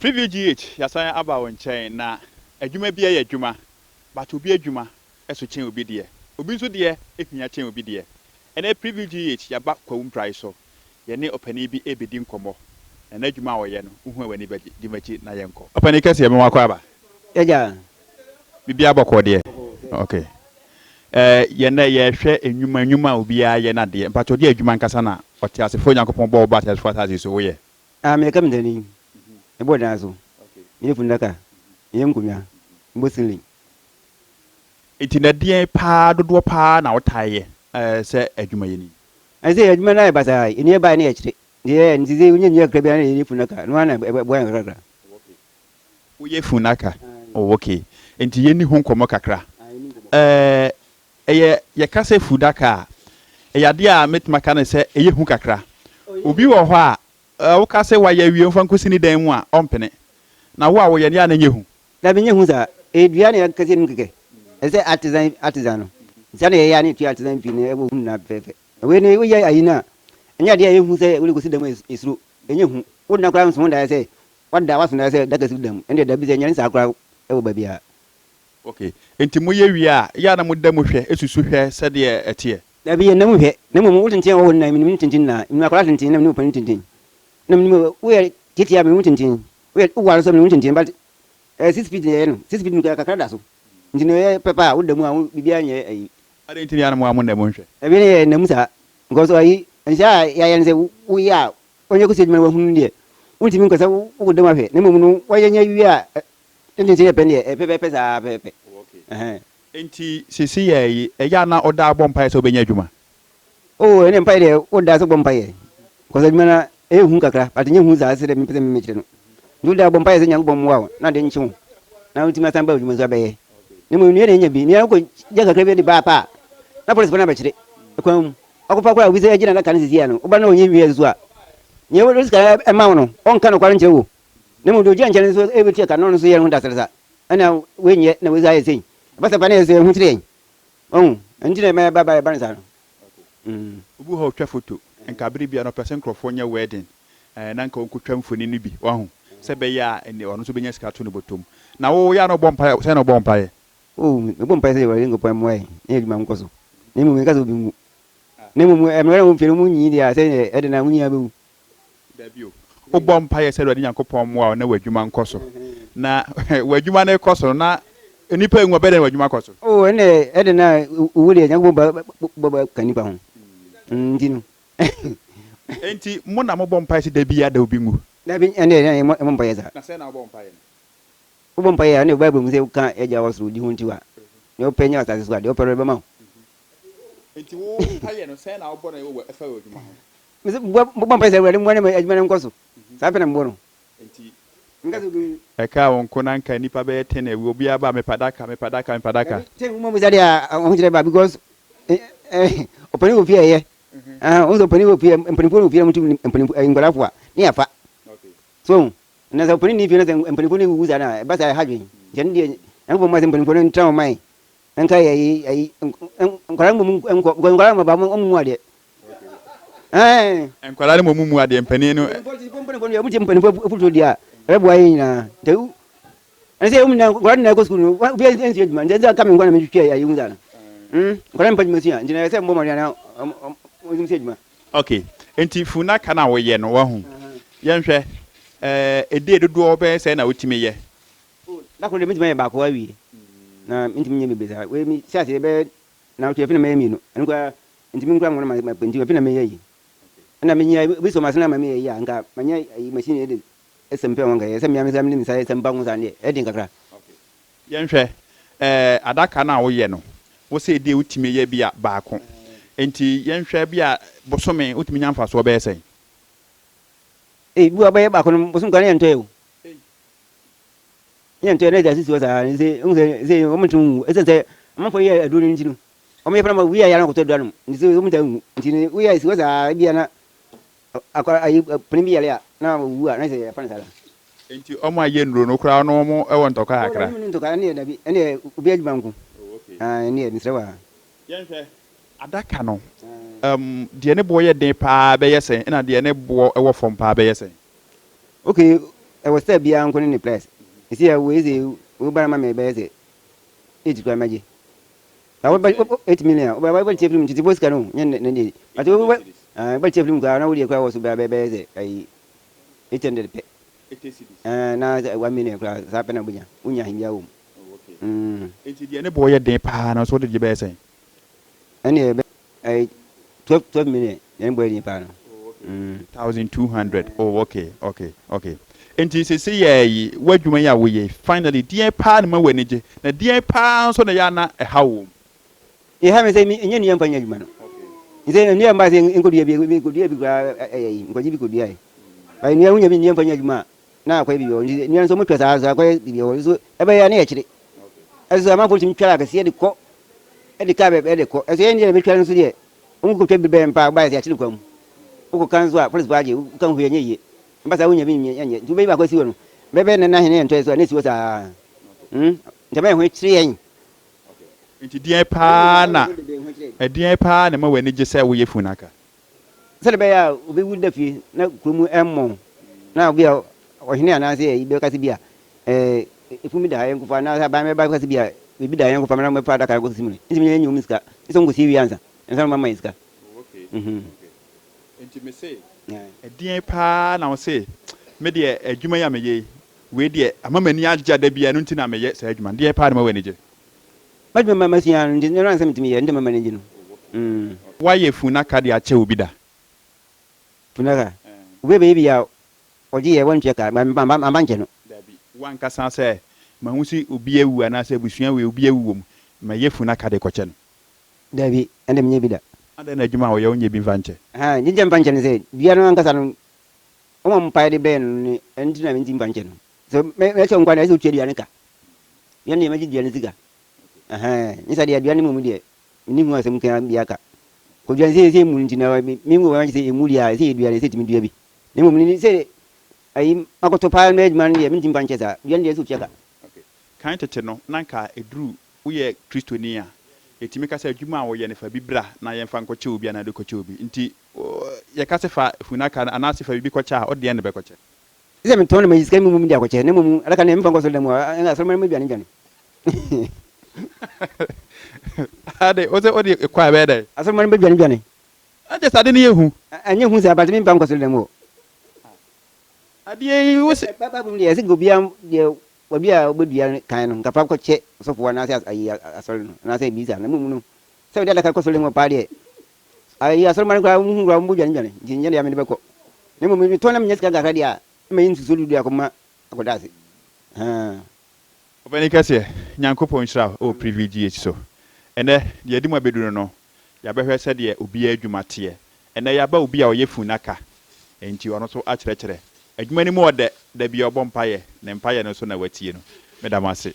Preview GH, yɛasan aba wo nkyɛn na adwuma biara yɛ adwuma, but obi adwuma so kyɛn obi deɛ. Obi nso deɛ hia kyɛn obi deɛ. Ɛnnɛ Preview GH, yɛaba Kwawu Mprae so. Yɛne ɔpanin bi rebɛdi nkɔmmɔ, na n'adwuma a ɔyɛ no, wohu a w'ani bɛgye. Di m'akyi na yɛnkɔ. Ɔpanin kɛseɛ, mema wo akwaaba. Agya. Biribiara bɔkɔɔ deɛ? Ok. Eh, yɛn nɛ yɛrehwɛ nnwuma, nnwuma a obiara yɛ no adeɛ. Mpakyɛw, deɛ adwuma ankasa na ɔteasefoɔ Nyankopɔn bɔɔ wo baa ateasefoɔ asase yi so woyɛ? Ah, meyɛ kapentani. Mebɔ dan so, meyɛ funnaka, meyɛ nkonnwa, mebɔ ceiling. Enti na deɛn paa, dodoɔ paa na wotaa yɛ sɛ adwumayɛni? Ɛne sɛ adwuma no ayɛ basaa, nni ɛbaeɛ ne ɛkyere. Nti yɛyɛ, nti sɛ wonya nnua kakra biara na yɛyɛ funnaka, ɛno ara na ɛboa yɛn kakrakra. Woyɛ funnaka? Oh, okay. Enti yɛnni ho nkɔmmɔ kakra. Ɛɛ, ɛyɛ, yɛka sɛ funnaka a, ɛyɛ adeɛ a mɛtumi aka no sɛ ɛyɛ hu kakra. Obi wɔ hɔ a, Ɛ, woka sɛ wayɛ awie mfa nkosi ne dan mu a, ɔmpene. Na wo a woyɛ no, yɛ a na ɛnyɛ hu. Dabi, ɛnyɛ hu saa. Ɛyɛ dua na yɛakɛse anim kɛkɛ. Ɛsɛ sɛ artisan, artisan no. Saa na yɛyɛ a na yɛtua artisan fee no, ɛwɔ hu nyinaa fɛfɛɛfɛ. Na wei no, woyɛ ayi no a, ɛnyɛ adeɛ a ɛyɛ hu sɛ wode kɔsi dan mu a ɛsuro. Ɛnyɛ hu. Wonna koraa nso wo daeɛ sɛ, woada, woaso daeɛ sɛ adaka si wo dan mu. Ɛndeɛ dabi sɛ ɛnyɛ ne saa koraa wɔ baabiara. Ok. Enti moyɛ wie a, yɛ a na moda mu hwɛ, susu hwɛ sɛdeɛ ɛteɛ? Dabi, yɛnna mu nhwɛ, na mmom wo tenten a wɔwɔ no na minim ne tenten na minim akwadaa tenten na minim ɔpanyin tenten na minim woyɛ tiatia a minim wo tenten woyɛ woware nso a minim wo tenten but ɛyɛ 6 feet na yɛyɛ no 6 feet no koraa kakra da so nti na ɛyɛ pɛpɛ a woda mu a wo biribiara nyɛ ayi. Adɛn nti na yɛn a na mo a monna mu nhwɛ? Dabi ɛne yɛnna mu saa because ayi nhyɛ a yɛayɛ no sɛ woyɛ a wɔnyɛ kɔsi adwuma na wahunu no deɛ wontumi nkɔ sɛ wokɔda mu ahwɛ na mmom no wɔyɛ nyɛ wie a ne tenten yɛ pɛ no deɛ ɛyɛ pɛpɛɛpɛ saa pɛpɛɛpɛ ɛhɛn. Enti seesei yi, ɛyɛ a na wodaa bɔ mpaeɛ sɛ wobɛnya adwuma? Oh, ɛnneɛ mpaeɛ deɛ wodaa sɛ wobɔ mpaeɛ. Cause adwuma no ɛyɛ hu kakra, but ɛnyɛ hu saa sɛdeɛ mepɛ sɛ mekyerɛ no. Nti wodaa bɔ mpaeɛ sɛ Nyankopɔn mmoa wo na ade nkye wo na wotumi asan ba adwuma nso abɛyɛ. Na mmom nnua na ɛnya bi, nnua no wokɔ gya kakra bi de ba pɛ a, na polisfoɔ no abɛkyere kwan mu. Wakɔfa koraa a obi sɛ agye n'adaka no seesei a no, woba na ɔnyɛ nwieɛ nso a, nea wode sika ma wo no, ɔnka nokware nkyerɛ wo. Na mmom deɛ ɔgyina nkyɛn no nso ɛbɛtua ka na ɔno nso yɛ ne ho dasarasa. Ɛna wei nyɛ na wei nso ayɛ sei. Ɛba saa paa na yɛn nso yɛn ho kyere yɛn. Wahu? Ɛno nti na ɛma ɛba ba ɛba no saa no. Mm. Obi wɔ hɔ a ɔtwa foto, nka bere biara no ɔpɛ sɛ nkurɔfoɔ nyɛ wedding, ɛɛ na nka ɔnkɔtwa mfoni no bi, wahu, sɛ ɛbɛyɛ a ɛnne ɔno nso bɛnya sika ato ne bɔtɔ mu. Na wo, woyɛ a na wobɔ mpaeɛ, sɛn na wobɔ mpaeɛ? Oh, mebɔ mpaeɛ sɛ Awurade Nyankopɔn mmoa yɛn na yɛn adwuma nkɔ so. Na mmom menka sɛ obi nwu. Na mmom mmerɛ na wɔmfie no wɔn nyi deɛ a sɛ ɛde na wɔn nyinaa bɛwu. Dabi o. Wobɔ mpaeɛ sɛ Awurade Nyankopɔn mmoa wo na w'adwuma nkɔ so. Na w'adwuma no rekɔ so no, na nnipa nwu a, ɛbɛyɛ dɛn na w'adwuma akɔ so? Oh, ɛnna ɛde na owu deɛ Nyankopɔn ba bɔ ba ka nnipa ho. Nti no. Enti mo na mobɔ mpaeɛ sɛ da biara da obi nwu? Dabi, ɛnde ɛnna yɛmmɔ mpaeɛ saa. Na sɛn na wobɔ mpaeɛ no? Wobɔ mpaeɛ a, ɛnna Bible mu sɛ woka Agya a ɔwɔ soro, di ho nti a, deɛ wopɛ nyɛ wɔ asase so a, deɛ wopɛ no ɔde bɛma wo. Enti wo mpaeɛ no, sɛn na wobɔ no wɔ ɛfa w'adwuma ho? Mese mobɔ mpaeɛ sɛ Awurade mmoa na adwuma no nkɔ so. Saa pɛ na mebɔ no. Enti ɛkaa wo nko na nka nnipa bɛyɛ ten awu. Obiara ba a, mepɛ adaka, mepɛ adaka, mepɛ adaka. Dabi, ten woma mu saa deɛ a ahokyerɛ ba because ɔpanin wɔ fie a ɛyɛ. Wohu sɛ ɔpanin wɔ fie, mpanimfoɔ wɔ fie na wɔtu mpanimfoɔ nkwadaa fo a, ne yɛafa. So wohu? Na sɛ ɔpanin nni fie na sɛ mpanimfoɔ no wuwu saa no a, ɛba saa a ɛha adwene. Nti ɛno deɛ Nyankopɔn mmoa sɛ mpanimfoɔ no ntra wɔn man Nka yɛ yi ayi nkwadaa no mmom nkɔ because nkwadaa no ba wɔn mu adeɛ. Ɛɛ. Nkwadaa no mmom mu adeɛ mpanin no. Mpanimfoɔ no wɔn ti mpanimfoɔ afutuo deɛ a ɛbɛboa yɛn nyinaa nti ɛne sɛ wɔn nyinaa nkwadaa no nyinaa kɔ sukuu no obi nsua adwuma nti ɛsɛ aka mi nkwa na mi twitwi ayi hu saa no nkwadaa no mpa adwuma sua nti na ɛsɛ mbɔ mɔden ana wɔn sua adwuma. Okay, nti funaka na woyɛ no wahu yɛnhwɛ ɛɛ ɛdie dodoɔ bɛyɛ sɛn na wotumi yɛ. Oh, da koro deɛ mɛtumi ayɛ baako awie, na mentumi nyɛ bebree saa. Wei mehyɛ aseɛ bɛyɛ naawɔtwe afei na mɛyɛ mmienu. Ɛno koraa ntumi nkura nwoma na mapɛ nti afei na mɛyɛ yi. Ɛna menya obi sɔ m'asene ama meyɛ yi a, nka manya ayi machine de sɛmpa ho nka ɛyɛ sɛ mmea me nsa mede me nsa yɛ sɛmpa ho saa deɛ ɛyɛ den kakra. Yɛnhwɛ, ɛɛ adaka no a woyɛ no, wo se deɛ wotumi yɛ bi a baako. Nti yɛnhwɛ bi a bosome wotumi nya mfasoɔ bɛyɛ sɛn? Ei, bi wɔ hɔ a bɛyɛ baako no bosome koraa na yɛntɔɛ o. Yɛ ntɔ yɛ na ɛde asisi hɔ saa no sɛ wohu sɛ sɛ wɔn nto nwu ɛsiane sɛ amanfoɔ yɛ aduro no nti no wɔn yɛ fana ma wia yɛ anakɔtɔ aduro anom nti sɛ wɔn ntaa nwu nti no woyɛ asi hɔ saa ebia na akɔ ayi panin bi yare a na owu a na sɛ yɛfa no saa la. Nti wɔn a yɛ nnuro no koraa no wɔn wɔ ntɔkwa Oh kakra. dabi menni ntɔkwa ɛnneɛ dabi ɛnneɛ obi adwuma nko ah ɛnneɛ mesrɛ wo aa. Yɛnhwɛ adaka no um deɛ ne boɔ yɛ den paa bɛyɛ sɛn ɛna deɛ ne boɔ wɔ fam paa bɛyɛ sɛn? Okay. Ɛwɔ style biara nko ne ne price. Ɛsi a wei sɛ wo ba ma me bɛyɛ sɛ 8 koraa mɛgye. Ba wo ba 8 million a wo ba tie film tete fo sika no nyɛ ne ne but wo ba ba tie film koraa na wo deɛ koraa wɔ so bɛyɛ bɛyɛ sɛ ayi 800 pɛ. Eh, na 1 million koraa saa pɛ na wonya wonya ahemia wɔ mu. Nti deɛ ne boɔ yɛ den paa no nso wode gye bɛyɛ sɛn? Ɛne ɛbɛ ɛyɛ 12 million yɛn bɔ yɛ paa no. 1200. Oh, okay. Nti sese yɛ yi w'adwuma yi a woyɛ, finally, deɛ paa na ma w'ani gye na deɛ paa nso na yɛ ana ɛha wɔ mu? Yɛ mi sɛ mi nyɛ nua mfa nyɛ adwuma no. Nsɛ nua mba sɛ nkɔdua bi, nkɔdua bi koraa ɛyɛ yi nkɔgye bi kɔdua yi. Ayi nua wonya bi nua mfa nyɛ adwuma a na akɔyɛ bibi wɔ nti nua nso motwa saa so akɔyɛ bibi wɔ so ɛbɛyɛ ne yɛkyere. Ɛso amanfoɔ tumi twa akɛseɛ de kɔ ɛde kaa bɛ ɛde kɔ. Ɛso yɛn deɛ bɛtwa no nso deɛ wɔn kɔtwa bi bɛn paa ɔbaa yɛ sɛ akyere kwan mu. Wokɔ kan nso a polisi agye woka ho yɛ nyɛ yie. Mba saa wonya bi nyɛ nyɛ nti wobɛyi baako asi hɔ no bɛbɛ ne nan hene yɛntɔ so a ne si hɔ saa. Nti ɛbɛyɛ ho kyerɛ yɛn. Nti deɛ paa na ɛdeɛ paa na ma w'ani gye sɛ woyɛ funaka? Sɛde bɛyɛ a obi da fie na kurom ɛmmɔn na obi a ɔhene anaasɛ ɛyi bɛka sɛ bi a ɛɛ efun bi da ha yɛn nkofa anaasɛ aban bɛba bɛka sɛ bi a ebi da yɛn nkofa na mɛfa adaka kɔsi mu no nti mi nyɛ wɔn sika nti sɛ wɔn kɔsi wie ansa nsa na wɔn ama yɛn sika. Nti me se ɛdeɛn paa na wo se me deɛ adwuma yi a meyɛ yi, wei deɛ ama m'ani agye ada bia no nti na meyɛ saa adwuma no, deɛn paa na ma w'ani gye? Madwuma ma masua no nti ɛno ansɛ metumi yɛ nti ma m'ani gye no. Woayɛ funaka de akyɛ obi da? Funaka obi bɛyɛ bi a ɔgye yɛ wɔntua ka mamba nkyɛ no. Dabi, wankasa sɛ mahu sɛ obi awu anaasɛ abusua wei obi awu wɔ mu, mayɛ funaka de kɔkyɛ no? Dabi, ɛnde menyɛ bi da. Adɛn na adwuma a wɔyɛ wonyɛ bi mfa nkyɛ? Gyegye mfa nkyɛ no sɛ dua no ankasa no ɔma mpae de bɛyɛ no ne ɛno nti na menti mfa nkyɛ no. Sɛ mɛkyɛ nkwa no ɛsɛ wotua dua no ka. Dua no deɛ mɛgye dua no sika. Nyɛ sɛ deɛ dua no mmom deɛ menni ho asɛm ka bi aka. Kɔdua no sɛ ɛmu nti na mengu wɔn sɛ ɛmu deɛ a ɛsɛ yɛ dua no ɛsɛ tumi dua bi. Na mmom ne sɛ ayi makɔtɔ paa no adwuma no deɛ mentumi mfa nkyɛ saa. Dua no deɛ ɛsɛ wotua ka. Kan tete no na nka ɛduru woyɛ Kristoni a yɛtumi ka sɛ adwuma a wɔyɛ no fa bi bra na yɛmfa nkɔkyɛ obi anaa de kɔkyɛ obi, nti yɛka sɛ fa funaka anaasɛ fa biribi kɔkyɛ a, wode deɛn na bɛkɔkyɛ? Sɛ metɔn no mayi sika no mmom de akɔkyɛ, na mmom adaka no memfa nkɔ asɔredan mu a asɔremma no bɛdwane dwane. Ade wo sɛ wode kɔ a ɛbɛyɛ dɛn? Asɔremma no bɛdwane dwane. Ɛnkyɛ sɛ ade no yɛ hu. Ɛnyɛ hu saa, but memfa nkɔ asɔredan mu hɔ. Adeɛ yi wo sɛ Bible mu deɛ ɛsɛ nka obiara deɛ wadua a wobɛdua kan no nka fa kɔkyɛ ɔsɔfoɔ anaasɛ ayi asɔre no anaasɛ biribi saa, na mmom no sɛ wode adaka kɔ asɔredan mu hɔ paa deɛ ayi asɔremma no koraa wohu koraa wɔbɛdwane dwane, nti nyɛ deɛ mede bɛkɔ, na mmom metɔn na menya sika kakra deɛ a na mayi nsusuo dudu akɔma akɔda ase. Ɔbɛni kɛseɛ, Nyankopɔn nhyira wo wɔ Preview GH so. Ɛnɛ deɛ yɛde mu abɛduru no, yɛabɛhwɛ sɛdeɛ obiara adwuma teɛ. Ɛnɛ yɛaba obi a ɔyɛ funaka, nti ɔno nso akyerɛkyerɛ adwuma no mu. Ɔdɛ da bi ɔbɔ mpayɛ ne mpayɛ no nso na watie no. Meda mo ase.